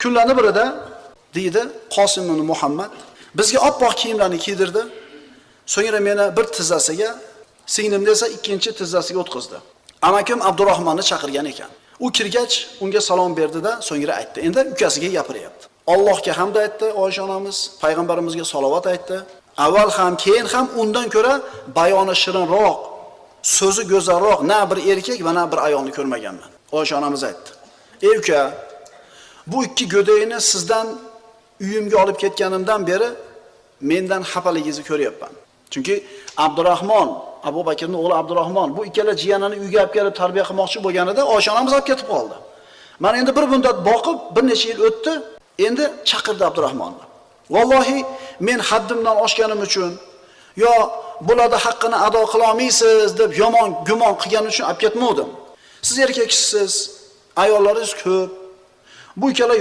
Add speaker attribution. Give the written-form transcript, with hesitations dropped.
Speaker 1: Kunlarning birida deydi Qosim ibn Muhammad bizga oppoq kiyimlarni kiydirdi. So'ngra meni bir tizzasiga, singlimni esa ikkinchi tizzasiga o'tqizdi. Amakim Abdurrohmonni chaqirgan ekan. U kirgach unga salom berdi-da, so'ngra aytdi. Endi ukasiga gapiryapti. Allohga hamd aytdi Oysha onamiz, payg'ambarimizga salovat aytdi. Avval ham, keyin ham undan ko'ra bayoni shirinroq, so'zi go'zalroq na bir erkak va na bir ayolni ko'rmaganman. Oysha onamiz aytdi: "Ey uka, bu ikki go'dayni sizdan uyimga olib ketganimdan beri mendan xafaligingizni ko'ryapman." Chunki Abdurrahmon, Abu Bakrning o'g'li Abdurrahmon bu ikkala jiyanini uyga olib kelib tarbiya qilmoqchi bo'lganida Oysha onamiz olib ketib qoldi. Mana endi bir muddat boqib, bir necha yil o'tdi, endi chaqirdi Abdurrahmonni. Vallohi men haddimdan oshganim uchun yo bularda haqqini ado qila olmaysiz deb yomon gumon qilganim uchun olib ketmovdim. Siz erkak kishisiz, ayollaringiz ko'p. Bu ikkala